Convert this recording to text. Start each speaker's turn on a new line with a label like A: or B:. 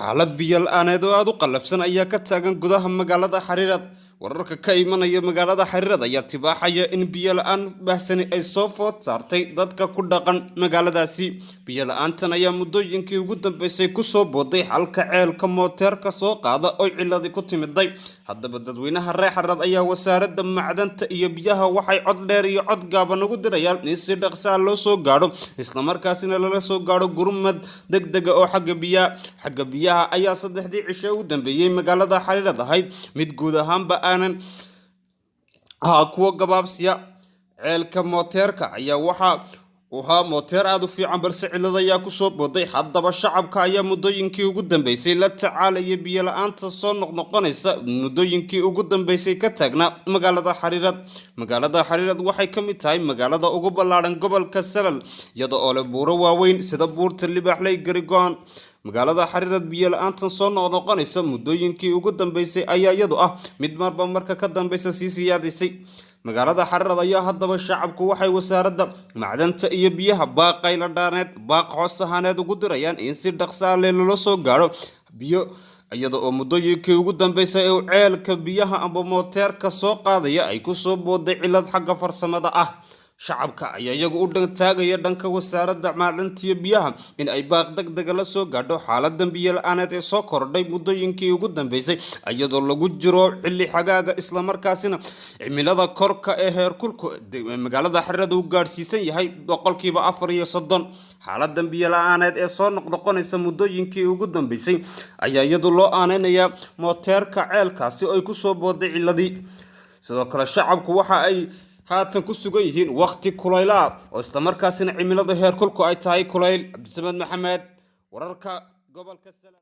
A: Xaalad biyo la'aaneed oo aada u qallafsan ayaa ka taagan gudaha magaalada Xariirad. Wararka ka imanaya magaalada Xariirad ayaa tibaaxaya in biyo la'aan baahsani ay soo food saartay dadka ku dhaqan magaaladaasi. Biyo la'aantan ayaa muddooyinkii ugu dambeysay kusoo booday xalka ceelka mooteerka soo qaada oo ciladi ku timiday. Haddaba dadweynaha reer Xariirad ayaa Wasaaradda Macdanta iyo Biyaha waxay cod dheer iyo cod gaaban ugu dirayaan in si dhaqsaa loo soo gaadho, islamarkaasina lala soo gaadho gurmad degdega oo xagga biyaha. Xagga biyaha ayaa 3dii cisho u dambeeyey magaalada Xariirad ahayd mid guud ahaanba aanan ahaa kuwo gabaabsiya. Ceelka mooteerka ayaa waxa uu ahaa mooteer aada u fiican, balse cilad ayaa kusoo booday. Haddaba shacabka ayaa muddooyinkii ugu dambeysay la tacaalaya biyo la-aanta soo noqnoqonaysa muddooyinkii ugu dambeysay ka taagnaa magaalada Xariirad. Magaalada Xariirad waxay ka mid tahay magaalada ugu ballaadhan gobolka Salal, iyada oo leh buuro waaweyn sida buurta Libaaxley, Garigoon. Magaalada Xariirad biyo la-aantan soo noqnoqonaysa muddooyinkii ugu dambeysay ayaa iyadu ah mid marba marka ka dambeysa sii siyaadaysay. Magaalada Xariirad ayaa haddaba shacabku waxay Wasaaradda Macdanta iyo Biyaha baaq qayladhaaneed, baaq hoosahaaneed ugu dirayaan in si dhaqsaa leh loola soo gaadho biyo, iyada oo muddooyinkii ugu dambeysay ee ceelka biyaha amba mooteerka soo qaadaya ay kusoo booday cilad xagga farsamada ah. Shacabka ayaa iyagu u taagaya dhanka Wasaaradda Macdanta iyo Biyaha in ay baaq degdega la soo gaadho xaaladan biyo la-aaneed ee soo kordhay muddooyinkii ugu dambeysay, iyadoo lagu jiro xilli xagaaga, islamarkaasina cimilada korka ee heerkulka magaalada Xariirada uu gaadhsiisan yahay 34%. Xaaladan biyo la-aaneed ee soo noqnoqonaysa muddooyinkii ugu dambeysay ayaa iyadu loo aaneynayaa mooteerka ceelkaasi oo ay kusoo booday ciladii. Sidoo kale shacabku waxa ay haatan ku sugan yihiin wakti kulaylaha oo islamarkaasina cimilada heerkulku ay tahay kulayl. Cabdisamed Maxamed, wararka gobolka.